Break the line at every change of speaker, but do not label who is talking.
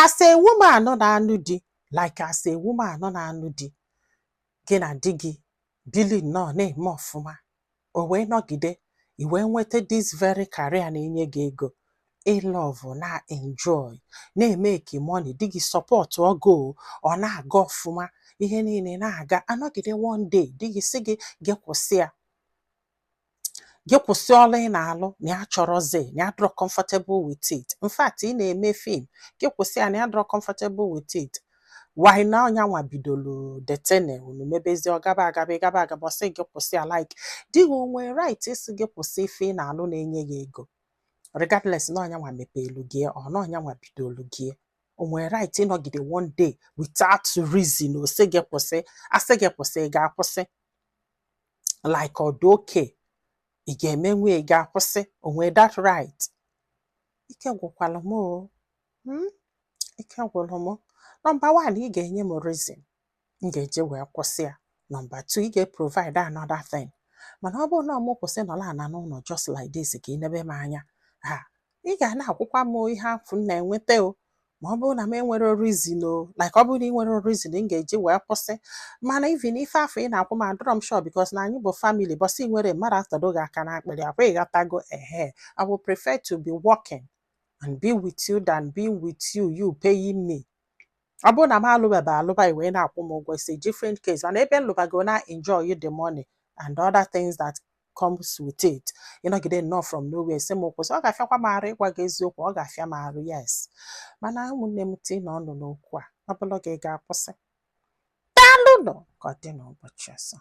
As a woman na-anụ di, like as a woman na-anụ di, gị na di gị bili nnọọ na-eme ọfụma, o wee nọgide, i wee nweta this very career na-enye gị ego, ịlove na enjoy, na-emake money, di gị support ogo, ọ na-aga ọfụma, ihe niile na-aga. Anọgide, one day di gị sị gị, gị kwụsị ya, gị kwụsị ọrụ ị na-alụ, na ya chọrọzi, na ya dịrọ comfortable with it. In fact, ị na-eme film, gị kwụsị ya, na ya dịrọ comfortable with it. Why na ọnya nwa bidolu detene unu mebezie, ọ gaba agaba, ịgaba agaba, ọ sị gị kwụsị ya? Like, di gị o nwee right ịsị gị kwụsị ife ị na-alụ na-enye gị ego, regardless na ọnya nwa mepelu gị, ọ na ọnya nwa bidolu gị? O nwee right ịnọgide one day without reason, o sị gị kwụsị? Asị gị kwụsị, ị ga-akwụsị? Like, ọ dị okay? Ị ga-emenwu? Ị ga-akwụsị? O nwee that right? Ike gwụkwalụ m o. Ike gwụrụ m. Number one, ị ga-enye m reason m ga-eji wee kwụsị ya. Number two, ị ga-provide another thing. Mana ọ bụrụ na mụ kwụsị, nọrọ ana n'ụlọ just like this, ka ị nebe m anya ha, ị ga na-akwụkwa m ihe afụ m na-enweta o. Ma ọ bụrụ na m enwero reason o, like ọ bụrụ na ị nwere reason m ga-eji wee kwụsị, mana even ife afọ ị na-akwụ m, adọrọ m sure, because na anyị bụ family bọsị nwere mmadụ atọdo gị aka n'akpịrị akwa, ịghọtago? Ehe, I would prefer to be working and be with you than being with you, you paying me. Ọ bụrụ na m alụbebe alụba, i wee na-akwụ m ụgwọ, it's a different case. Mana ebe m lụbago na enjoy the money and other things that comes with it, ịnọgide nnọọ from nowhere sị m kwụsị, ọ ga-afịakwa m arụ. Ịgwa gị eziokwu, ọ ga-afịa m arụ, yes. Mana ụmụnne m, tii na ọnụ n'okwu a, ọ bụla gị ga-akwụsị. Daalụ nụ, ka ọ dị n'ụbọchị ọzọ.